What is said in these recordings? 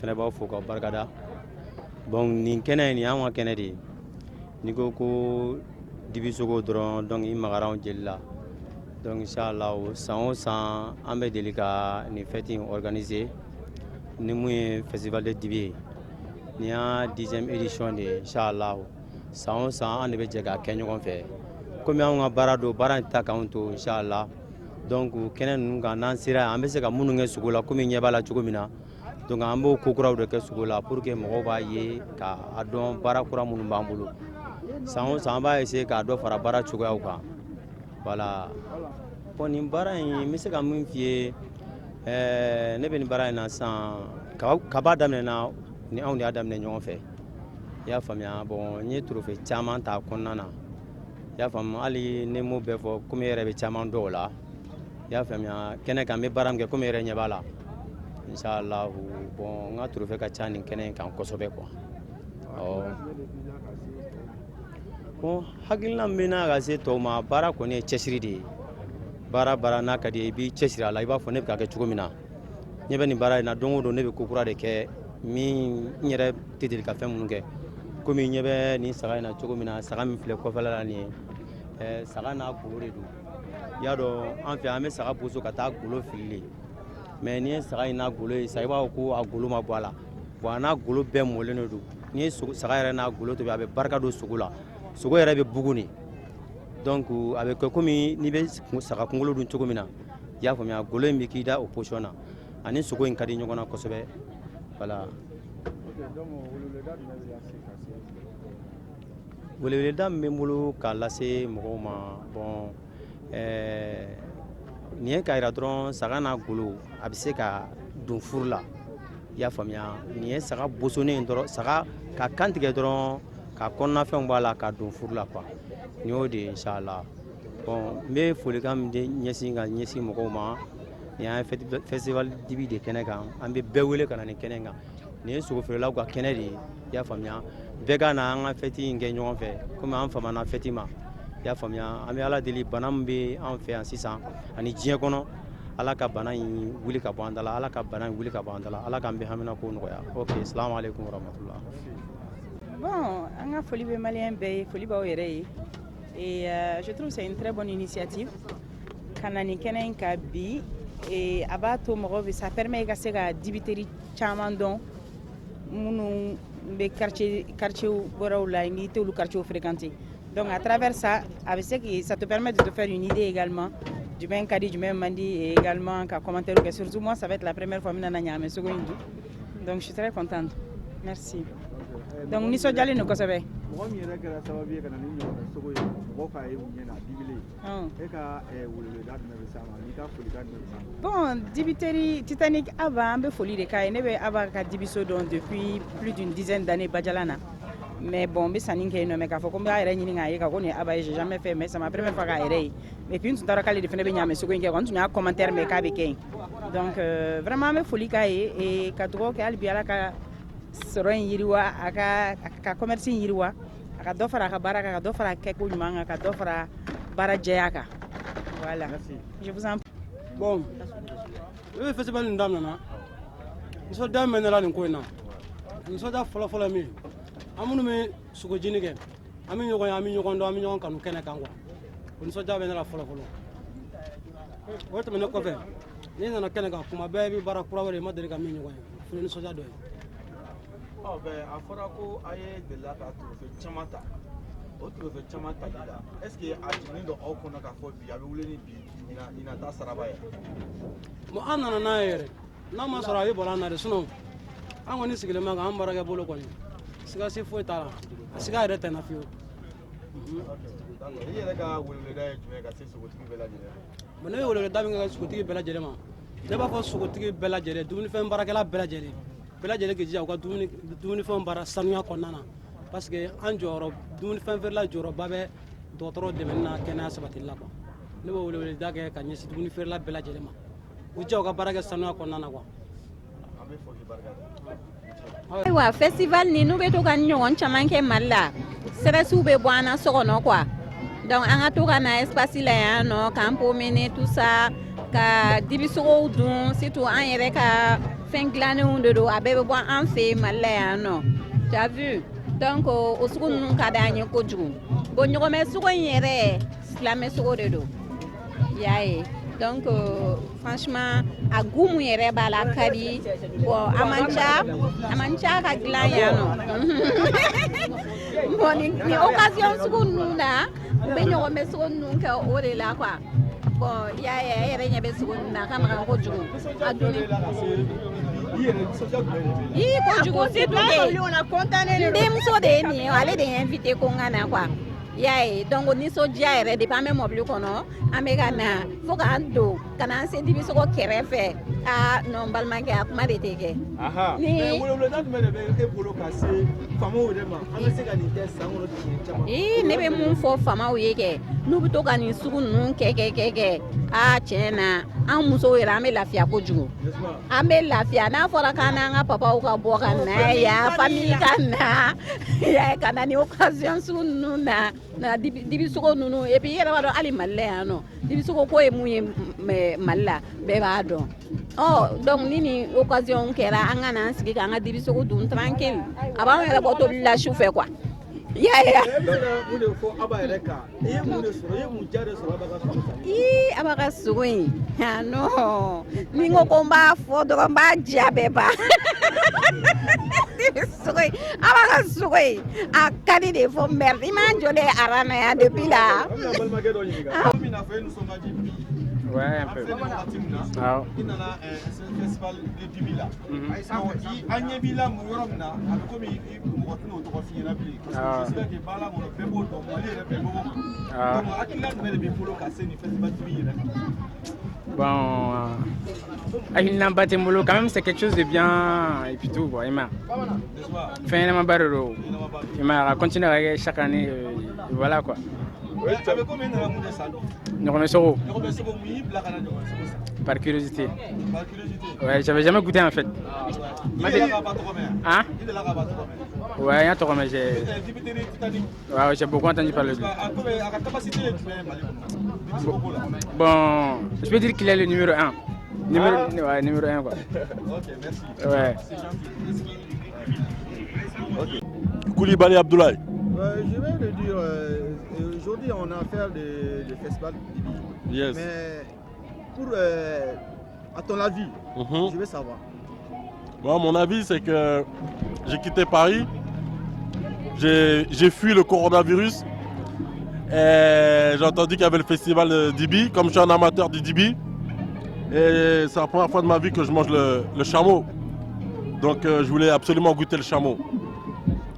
Fɛnɛ b'aw fo ka barikada. Bon, nin kɛnɛ in, nin y'anw ka kɛnɛ de ye. N'i ko ko dibisogo dɔrɔn, donc i magara anw jeli la. Donc inshallah, san o san an bɛ deli ka nin fête in organiser ni mun ye Festival de Dibi ye. Nin y'a 10e édition de ye. Inshallah, san o san an de bɛ jɛ k'a kɛ ɲɔgɔn fɛ, komi anw ka baara don, baara in ta k'anw to. Inshallah, donc kɛnɛ ninnu kan, n'an sera yan, an bɛ se ka minnu kɛ sogo la, komi ɲɛ b'a la cogo min na. Donc an b'o ko kuraw de kɛ sogo la pour que mɔgɔw b'a ye k'a dɔn baara kura minnu b'an bolo. San o san an b'a essayer k'a dɔ fara baara cogoyaw kan. Voilà. Bon, nin baara in, n bɛ se ka min f'i ye, ne bɛ nin baara in na sisan kaba daminɛna ni anw de y'a daminɛ ɲɔgɔn fɛ, i y'a faamuya. Bon, n ye trophée caman ta a kɔnɔna na, i y'a faamu. Hali ne m'o bɛɛ fɔ, komi e yɛrɛ bɛ caman dɔn o la, i y'a faamuya. Kɛnɛ kan, n bɛ baara min kɛ, komi e yɛrɛ ɲɛ b'a la, inshallah. Bon, n ka trophée ka ca nin kɛnɛ in kan kosɛbɛ quoi. Ɔ bon, hakilina min bɛ n'a ka se tɔw ma, baara kɔni ye cɛsiri de ye. Baara baara n'a ka di ye, i b'i cɛsiri a la. I b'a fɔ ne bɛ k'a kɛ cogo min na, ɲɛ bɛ nin baara in na, don o don ne bɛ ko kura de kɛ min n yɛrɛ tɛ deli ka fɛn minnu kɛ. Komi ɲɛ bɛ nin saga in na cogo min na, saga min filɛ kɔfɛla la nin ye, saga n'a golo de don. I y'a dɔn, an fɛ an bɛ saga boso ka taa golo fili, mais n'i ye saga in n'a golo ye sisan, i b'a fɔ ko a golo ma bɔ a la. Bon, a n'a golo bɛɛ mɔlen de don. N'i ye saga yɛrɛ n'a golo tobi, a bɛ barika don sogo la, sogo yɛrɛ bɛ bugun de. Donc a bɛ kɛ komi n'i bɛ saga kunkolo dun cogo min na, i y'a faamuya. Golo in bɛ k'i da o position na, ani sogo in ka di ɲɔgɔn na kosɛbɛ. Voilà. Ok, donc weleweleda jumɛn bɛ lase ka se? Weleweleda min bɛ n bolo k'a lase mɔgɔw ma, bon, nin ye k'a yira dɔrɔn, saga n'a golo, a bɛ se ka don furu la, i y'a faamuya. Nin ye saga bosonnen dɔrɔn, saga ka kan tigɛ dɔrɔn, ka kɔnɔnafɛnw bɔ a la, ka don furu la quoi. Nin y'o de ye, inshallah. Bon, n bɛ folikan min de ɲɛsin ka ɲɛsin mɔgɔw ma, nin y'an Festival Dibi de kɛnɛ kan. An bɛ bɛɛ wele ka na nin kɛnɛ in kan. Nin ye sogofeerelaw ka kɛnɛ de ye, i y'a faamuya. Bɛɛ ka na an ka fête in kɛ ɲɔgɔn fɛ, komi an famana fête ma, i y'a faamuya. An bɛ Ala deli, bana min bɛ an fɛ yan sisan ani diɲɛ kɔnɔ, Ala ka bana in wuli ka bɔ an da la, Ala ka bana in wuli ka bɔ an da la, Ala k'an bɛɛ hamina ko nɔgɔya. Ok, salamu aleykum warahmatula. Bon, an ka foli bɛ malien bɛɛ ye, foli b'aw yɛrɛ ye. Et je trouve que c'est une très bonne initiative ka na nin kɛnɛ in kan bi. Et a b'a to mɔgɔw bɛ, ça permet ka se ka dibiterie caman dɔn minnu bɛ quartier wɛrɛw la, n'i t'olu quartier fréquenter. Donc à travers ça, a bɛ se que ça te permet de te faire une idée également, jumɛn ka di, jumɛn man di, et également ka commentaire kɛ. Surtout moi, ça va être la première fois min na ɲaamɛ sogo in dun, donc je suis très contente, merci. Donc nisɔndiyalen don kosɛbɛ. Mɔgɔ min yɛrɛ kɛra sababu ye ka na ni ɲɔgɔnna sogo ye, mɔgɔw k'a ye u ɲɛ na dibile, e ka weleweleda jumɛn bɛ s'a ma, n'i ka folikan jumɛn bɛ s'a ma? Bon, dibiteri Titanic Aba, an bɛ foli de k'a ye. Ne bɛ Aba ka dibiso dɔn depuis plus d'une dizaine d'années Badiala na. Mais bon, n bɛ sanni kɛ yen nɔ, mais k'a fɔ ko n b'a yɛrɛ ɲini k'a ye ka ko nin ye Aba ye, j'ai jamais fait, mais c'est ma première fois k'a yɛrɛ ye. Et puis n tun t'a dɔn k'ale de fana bɛ ɲaamɛ sogo in kɛ quoi. N tun y'a commentaire mɛn k'a bɛ kɛ yen. Donc vraiment, an bɛ foli k'a ye et ka dugawu kɛ hali bi, Ala ka sɔrɔ in yiriwa, a ka commerce in yiriwa, a ka dɔ fara a ka baara kan, ka dɔ fara a kɛko ɲuman kan, ka dɔ fara baara jɛya kan. Voilà. Merci. Je vous en Bon, ne bɛ festival nin daminɛna, nisɔndiya min bɛ ne la nin ko in na, nisɔndiya fɔlɔfɔlɔ ye min ye, an minnu bɛ sogo jini kɛ, an bɛ ɲɔgɔn ye, an bɛ ɲɔgɔn dɔn, an bɛ ɲɔgɔn kanu kɛnɛ kan quoi. O nisɔndiya bɛ ne la fɔlɔfɔlɔ. O tɛmɛnen kɔfɛ, n'i nana kɛnɛ kan, kuma bɛɛ i bɛ baara kura wɛrɛ i ma deli ka min ɲɔgɔn ye, o fana ye nisɔndiya dɔ ye. Ɔ bɛn, a fɔra ko a ye delila ka trophée caman ta. O trophée caman tali la, est ce que a jiginnen don aw kɔnɔ k'a fɔ bi a bɛ wuli ni bi ɲinan ta saraba ye? Bon, an nana n'a ye yɛrɛ, n'a ma sɔrɔ a bɛ bɔra an na de. Sinon an kɔni sigilen bɛ k'an baarakɛ bolo kɔni, sigasi foyi t'a la, a siga yɛrɛ tɛ n na fiyewu. D'accord. I yɛrɛ ka weleweleda ye jumɛn ye ka se sogotigi bɛɛ lajɛlen ma? Bon, ne bɛ weleweleda min kɛ sogotigi bɛɛ lajɛlen ma, ne b'a fɔ sogotigi bɛɛ lajɛlen, dumunifɛn baarakɛla bɛɛ lajɛlen, bɛɛ lajɛlen k'i jija u ka dumunifɛnw baara sanuya kɔnɔna na, parce que an jɔyɔrɔ, dumunifɛn feerela jɔyɔrɔba bɛ dɔgɔtɔrɔ dɛmɛni na kɛnɛya sabatili la quoi. Ne bɛ weleweleda kɛ ka ɲɛsin dumuni feerela bɛɛ lajɛlen ma, u jija u ka baara kɛ sanuya kɔnɔna na quoi. An bɛ fɔ k'i barika da. Ayiwa, festival ninnu bɛ to ka ni ɲɔgɔn caman kɛ Mali la, stressiw bɛ bɔ an na so kɔnɔ quoi. Donc an ka to ka na espace la yan nɔ k'an promener, tout ça, ka dibisogow dun, surtout an yɛrɛ ka Fɛn dilannenw de don, a bɛɛ bɛ bɔ an fɛ yen Mali la yan nɔ, tu as vu? Donc o sugu ninnu ka d'an ye kojugu. Bon, ɲɔgɔmɛ sogo in yɛrɛ, silamɛ sogo de don, i y'a ye. Donc franchement, a goût mun yɛrɛ b'a la, a ka di. Bon, a man ca, a man ca ka dilan yan nɔ. Bon, ni occasion sugu ninnu na, u bɛ ɲɔgɔmɛ sogo ninnu kɛ o de la quoi. Bon, i y'a ye, e yɛrɛ ɲɛ bɛ sogo ninnu na, a ka magan kojugu a dunni. Ii, kojugu, surtout que n denmuso de ye nin ye, ale de ye invité ko n ka na quoi, i y'a ye. Donc nisɔndiya yɛrɛ, depuis an bɛ mɔbili kɔnɔ, an bɛ ka na fo k'an don ka na an se dibisogo kɛrɛfɛ. Aa non, n balimakɛ, a kuma de tɛ kɛ. Ni weleweleda jumɛn de bɛ e bolo ka se faamaw yɛrɛ ma, an bɛ se ka nin kɛ san kɔnɔ siɲɛ caman? Ii, ne bɛ mun fɔ faamaw ye kɛ, n'u bɛ to ka nin sugu ninnu kɛ kɛ kɛ kɛ, aa tiɲɛ na, an musow yɛrɛ, an bɛ lafiya kojugu, an bɛ lafiya. N'a fɔra k'an n'an ka papaw ka bɔ ka na yan, famille ka na yan, ka na ni occasion sugu ninnu na na dibisogo ninnu. Et puis i yɛrɛ b'a dɔn, hali Mali la yan nɔ, dibisogo ko ye mun ye Mali la, bɛɛ b'a dɔn. Ɔ donc ni nin occasion kɛra, an ka n'an sigi k'an ka dibisogo dun tranquille, a b'an yɛrɛ bɔ tobili la su fɛ quoi, i y'a ye. E bɛ se ka mun de fɔ Aba yɛrɛ kan? I ye mun de sɔrɔ, i ye mun diya de sɔrɔ Aba ka sogo sanni? Ii, Aba ka sogo in, ah non, ni n ko ko n b'a fɔ dɔrɔn, n b'a diya bɛɛ ban. Sogo in, Aba ka sogo in, a ka di de fo merde. I m'an jɔlen aran na yan depuis là. An bɛna balimakɛ dɔ ɲininka. Komi n'a fɔ e nisɔn ka di bi. Ouais, un An peu. filɛ nin wagati min na, i nana festival de dibi la. Donc an ɲɛ b'i la mun yɔrɔ min na, a bɛ komi mɔgɔ tɛna o tɔgɔ f'i ɲɛna bilen. Parce que j'espère que baara kɔnɔ, bɛɛ b'o dɔn, Mali yɛrɛ bɛɛ b'o dɔn. Donc hakilina jumɛn de b'i bolo ka se nin festival dibi yɛrɛ kan? Bon, hakilinaba tɛ n bolo quand même, c'est quelque chose de bien et puis tout quoi, i m'a N'est-ce pas? Fɛn ɲɛnamaba de don. Ɲɛnamaba don. I m'a ye, a ka continuer ka kɛ chaque année, voilà quoi. Mais a bɛ komi e nana mun de san bi? Ɲɔgɔmɛ sogo. Ɲɔgɔmɛ sogo, mun y'i bila ka na ɲɔgɔmɛ sogo san? Par curiosité. Par curiosité. Ouais, j'avais jamais goûté en fait. I delila k'a ba tɔgɔ mɛn yan? Hein? I delila k'a ba tɔgɔ mɛn? Ouais, n y'a tɔgɔ mɛn, j'ai Dibiterie Titanic. Ouais, j'ai beaucoup entendu parler de lui. A komi a ka capacité ye jumɛn ye Mali kɔnɔ dibi sogo ko la? Bon, je peux dire qu'il est le numéro 1. Numéro, ouais, numéro 1 quoi. Ok, merci. Ouais. C'est gentil. Ok. Koulibaly Abdoulaye. Je vais le dire, aujourd'hui on a affaire de festival Dibi. Yes. Mais pour, à ton avis, je veux savoir. Moi, mon avis, c'est que j'ai quitté Paris, j'ai fui le coronavirus et j'ai entendu qu'il y avait le festival de Dibi. Comme je suis un amateur du Dibi, et c'est la première fois de ma vie que je mange le chameau. Donc je voulais absolument goûter le chameau.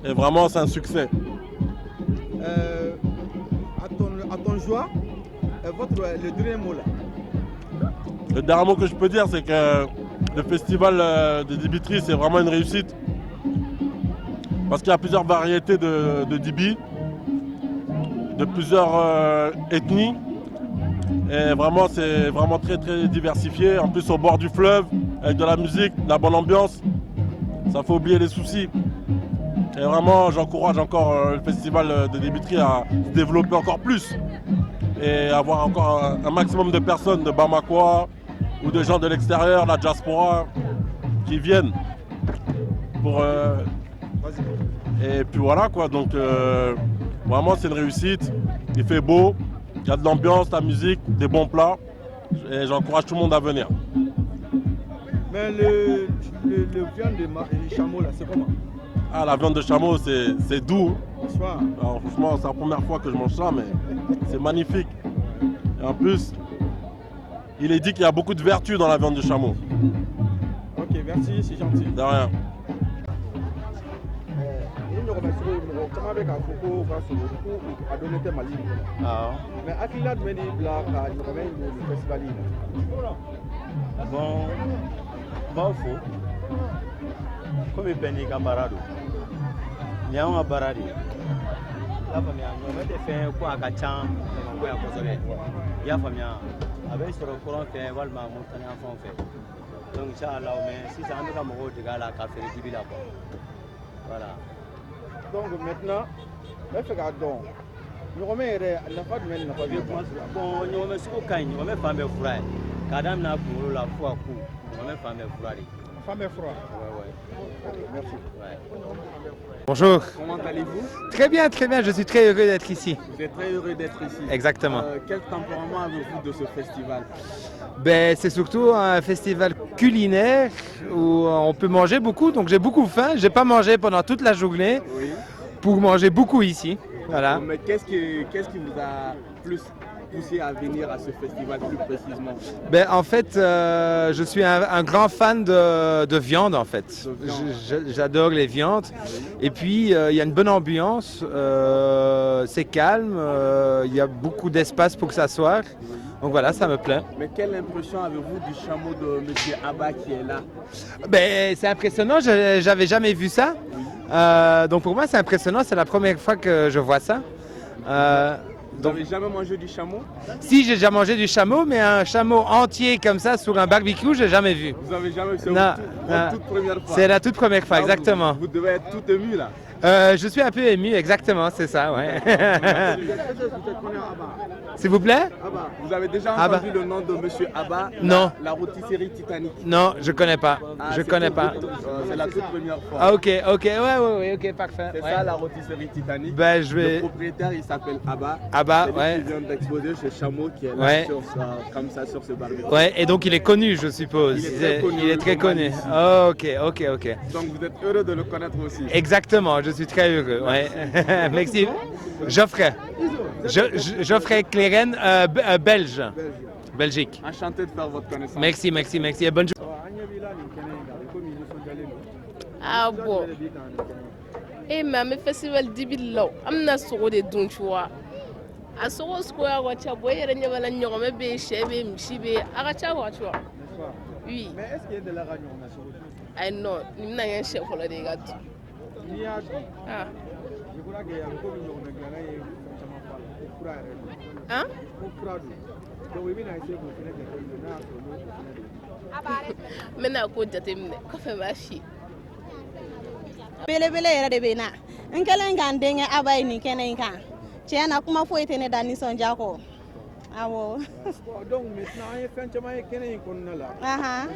Et vraiment, c'est un succès. À ton joie, le dernier mot là. Le dernier mot que je peux dire, c'est que le festival de Dibiterie, c'est vraiment une réussite. Parce qu'il y a plusieurs variétés de dibi, de plusieurs ethnies. Et vraiment, c'est vraiment très très diversifié. En plus, au bord du fleuve, avec de la musique, de la bonne ambiance, ça fait oublier les soucis. Et vraiment, j'encourage encore le festival de dibiterie à se développer encore plus et avoir encore un maximum de personnes de Bamako ou de gens de l'extérieur, la diaspora, qui viennent pour. Et puis voilà quoi, donc vraiment c'est une réussite. Il fait beau, il y a de l'ambiance, de la musique, des bons plats. Et j'encourage tout le monde à venir. Mais le viande de chameau là, c'est comment? Ah, la viande de chameau, c'est doux. Bonsoir. Alors, franchement, c'est la première fois que je mange ça, mais c'est magnifique. Et en plus, il est dit qu'il y a beaucoup de vertus dans la viande de chameau. Ok, merci, c'est gentil. De rien. Ni ɲɔgɔmɛ sogo, mɔgɔ caman bɛ k'a fɔ ko u ka sogo ko a dɔnnen tɛ Mali in kɔnɔ. Awɔ. Mais hakilina jumɛn de y'i bila ka ɲɔgɔmɛ in don nin festival in na? Bon, n b'aw fo. Komi bɛɛ n'i ka baara don, nin y'anw ka baara de ye, i y'a faamuya. Ɲɔgɔmɛ tɛ fɛn ye ko a ka ca Bamakɔ yan kosɛbɛ, i y'a faamuya. A bɛ sɔrɔ kɔrɔn fɛ walima Moritani yan fanw fɛ. Donc inchallah, mais sisan an bɛ ka mɔgɔw dege a la ka feere dibi la quoi, voilà. Donc maintenant, n bɛ fɛ k'a dɔn, ɲɔgɔmɛ yɛrɛ, a nafa jumɛn ni nafa I bɛ jumɛn kuma b'a la? Bon, ɲɔgɔmɛ sogo ka ɲi. Ɲɔgɔmɛ fan bɛɛ fura ye, k'a daminɛ a kunkolo la fo a ku. Ɲɔgɔmɛ fan bɛɛ fura de ye. Fan bɛɛ fura. Ouais. Ok, merci. Ouais. Bonjour. Comment allez-vous? Très bien, très bien. Je suis très heureux d'être ici. Vous êtes très heureux d'être ici. Exactement. Quel tempérament avez-vous de ce festival? Ben, c'est surtout un festival culinaire où on peut manger beaucoup. Donc j'ai beaucoup faim. J'ai pas mangé pendant toute la journée pour manger beaucoup ici. Voilà. Mais qu'est-ce qui vous a plus poussé à venir à ce festival plus précisément? Ben, en fait, je suis un grand fan de viande, en fait. De viande. J'adore les viandes. Et puis, il y a une bonne ambiance, c'est calme, il y a beaucoup d'espace pour s'asseoir. Donc voilà, ça me plaît. Mais quelle impression avez-vous du chameau de monsieur Abba qui est là? Ben, c'est impressionnant, j'avais jamais vu ça. Donc pour moi, c'est impressionnant, c'est la première fois que je vois ça. Vous Donc, n'avez jamais mangé du chameau? Si, j'ai déjà mangé du chameau, mais un chameau entier comme ça sur un barbecue, j'ai jamais vu. Vous avez jamais vu? C'est Non, votre non. toute première fois? C'est la toute première fois, Ah, exactement. vous devez être tout ému là. Je suis un peu ému, exactement, c'est ça, ouais. S'il vous plaît? Abba. Vous avez déjà Abba. entendu le nom de monsieur Abba? Non. La rôtisserie Titanic. Non, je connais pas. Ah, Je c'est connais pas. C'est la toute première fois. Ah, ok, ouais, ok, parfait. C'est ça la rôtisserie Titanic. Ben, je vais. Le propriétaire, il s'appelle Abba. Abba, C'est lui ouais. qui vient d'exposer ce chameau qui est là, comme ça sur ce barbecue. Ouais, et donc il est connu, je suppose. Il est très connu Il est très au connu. Mali ici. Oh, ok. Donc vous êtes heureux de le connaître aussi. Exactement, je suis très heureux. Ouais. Merci. Geoffrey. Geoffrey Cléren, belge. Belgique. Enchanté de faire votre connaissance. Merci, merci, merci. Et bonne journée. An ɲɛ b'i la nin kɛnɛ in kan, a bɛ komi i nisɔndiyalen don. Ah bon. Nisɔndiya jumɛn de b'i kan nin kɛnɛ in kan? Eh mais an bɛ festival dibi de la o, an bɛna sogo de dun, tu vois. A sogo suguya ka ca. Bon, e yɛrɛ ɲɛ b'a la, ɲɔgɔmɛ bɛ yen, sɛ bɛ yen, misi bɛ yen, a ka ca quoi, tu vois. N'est-ce pas? Oui. Mais est-ce que e delila ka ɲɔgɔmɛ sogo dun? Ayi non, nin bɛna kɛ n siɲɛ fɔlɔ de ye ka dun. N'i y'a dun, Ah. je crois que a bɛ komi ɲɔgɔmɛ dilanna ye fɛn caman fɔ a la ko fura yɛrɛ don. Han? Ko fura don. Donc i bɛna essayer k'o fɛnɛ jateminɛ n'a y'a sɔrɔ n'o fɛnɛ don. N bɛna ko jateminɛ kɔfɛ, n b'a f'i ye. Belebele yɛrɛ de bɛ n na. N kɛlen ka n denkɛ Aba ye nin kɛnɛ in kan, tiɲɛ na, kuma foyi tɛ ne da nisɔndiya kɔ, awɔ. Bon, donc maintenant an ye fɛn caman ye kɛnɛ in kɔnɔna la. O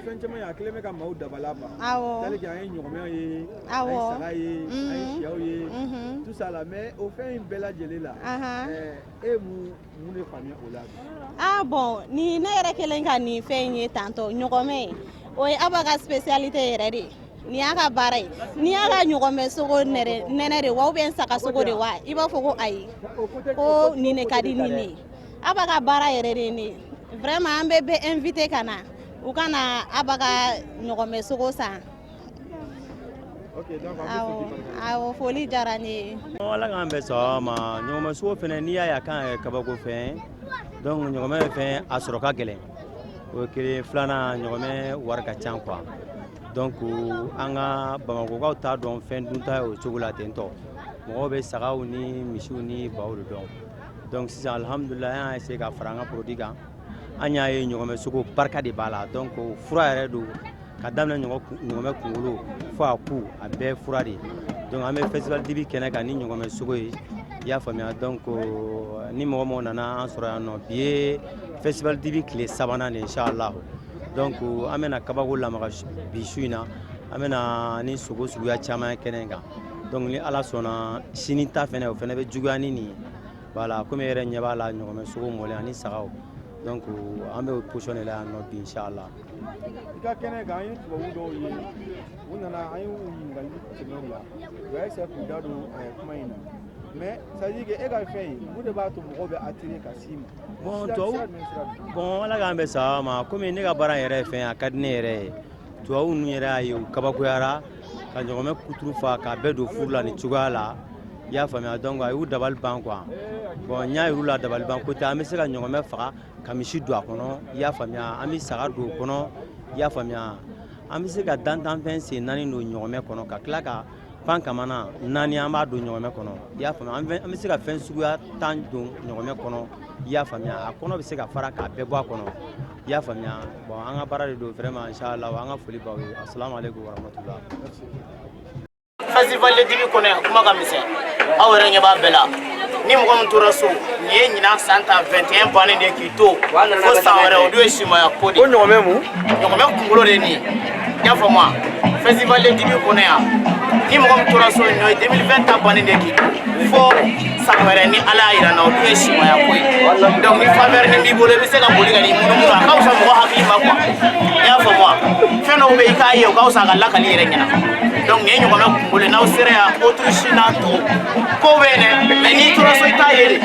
fɛn caman ye, a kɛlen bɛ ka maaw dabala ban. C'est-à-dire que an ye ɲɔgɔmɛ ye, an ye saga ye, an ye sɛw ye, tout ça là. Mais o fɛn in bɛɛ lajɛlen la, e ye mun de faamuya o la? Ah bon, ni ne yɛrɛ kɛlen ka nin fɛn in ye tantɔ, ɲɔgɔmɛ o ye Aba ka spécialité yɛrɛ de ye. Nin y'a ka baara ye. N'i y'a ka ɲɔgɔmɛ sogo nɛrɛ nɛnɛ de wa, ou bien saga sogo de wa, i b'a fɔ ko ayi, ko nin de ka di nin de ye. Aba ka baara yɛrɛ de ye nin ye. Vraiment, an bɛ bɛɛ invité ka na, u ka na Aba ka ɲɔgɔmɛ sogo san. Ok, donc an bɛ Awɔ. fo k'i barika da. Awɔ, foli diyara ne ye. Ala k'an bɛn sababa ma. Ɲɔgɔmɛ sogo fɛnɛ, n'i y'a ye a kan ka kɛ kabako fɛn ye, donc ɲɔgɔmɛ ye fɛn a sɔrɔ ka gɛlɛn, o ye kelen. Filanan, ɲɔgɔmɛ wari ka ca quoi. Donc an ka bamakɔkaw t'a dɔn fɛn dunta ye o cogo la ten tɔ. Mɔgɔw bɛ sagaw ni misiw ni baw de dɔn. Donc sisan, alhamdulilayi, an y'a essayer ka fara an ka produit kan. An y'a ye ɲɔgɔmɛ sogo barika de b'a la. Donc fura yɛrɛ don, ka daminɛ ɲɔgɔmɛ kunkolo fo a ku, a bɛɛ fura de ye. Donc an bɛ festival dibi kɛnɛ kan ni ɲɔgɔmɛ sogo ye, i y'a faamuya. Donc ni mɔgɔ mɔgɔ nana an sɔrɔ yan nɔ, bi ye festival dibi tile sabanan de, inchallah. Donc an bɛna kabako lamaga bi su in na. An bɛna ni sogo suguya caman ye kɛnɛ in kan. Donc ni Ala sɔnna, sini ta fɛnɛ, o fɛnɛ bɛ juguya ni nin ye. Voilà, komi e yɛrɛ ɲɛ b'a la, ɲɔgɔmɛ sogo mɔlen ani sagaw. Donc an bɛ o position de la yan nɔ bi, inchallah. I ka kɛnɛ kan, an ye tubabu dɔw ye, u nana, an y'u ɲininkali tɛmɛ u la, u y'a essayer k'u da don kuma in na. Mais c'est à dire que e ka fɛn in, mun de b'a to mɔgɔw bɛ attirer ka s'i ma? Bon, Sira tubabu sira jumɛn, sira jumɛn? Bon, Ala k'an bɛn sababa ma. Komi ne ka baara in yɛrɛ ye fɛn ye, a ka di ne yɛrɛ ye. Tubabu ninnu yɛrɛ y'a ye, u kabakoyara ka ɲɔgɔmɛ kuturu fa k'a bɛɛ don furu la nin cogoya la, i y'a faamuya. Donc a y'u dabali ban quoi. Bon, n y'a yir'u la, dabali ban ko tɛ. An bɛ se ka ɲɔgɔmɛ faga ka misi don a kɔnɔ, i y'a faamuya. An bɛ saga don o kɔnɔ, i y'a faamuya. An bɛ se ka dantanfɛn sen naani don ɲɔgɔmɛ kɔnɔ, ka tila ka pan kamana naani, an b'a don ɲɔgɔmɛ kɔnɔ, i y'a faamuya. An bɛ se ka fɛn suguya 10 don ɲɔgɔmɛ kɔnɔ, i y'a faamuya. A kɔnɔ bɛ se ka fara k'a bɛɛ bɔ a kɔnɔ, i y'a faamuya. Bon, an ka baara de don vraiment, inchallah. An ka foli b'aw ye. Assalamu alaikum warahmatullah. Festival de dibi kɔnɔ yan, kuma ka misɛn, aw yɛrɛ ɲɛ b'a bɛɛ la. Ni mɔgɔ min tora so, nin ye ɲinan san ta 21 bannen de ye k'i to fo san wɛrɛ, o dun ye simaya ko de. Ko ɲɔgɔmɛ mun? Ɲɔgɔmɛ kunkolo de ye nin ye. I y'a faamu wa? Festival de dibi kɔnɔ yan, ni mɔgɔ min tora so, nin ye 2020 ta bannen de k'i fo san wɛrɛ ni Ala y'a yira n na, o dun ye simaya ko ye. Donc ni faveur ni b'i bolo, i bɛ se ka boli ka n'i munumunu, a ka fisa mɔgɔ hakili ma quoi. I y'a faamu wa? Fɛn dɔw bɛ yen, i k'a ye, o ka fisa a ka lakali yɛrɛ ɲɛna. Donc nin ye ɲɔgɔnna kunkolo ye. N'aw sera yan, autruche n'a tɔ kow bɛ yen dɛ, mais n'i tora so, i t'a ye de.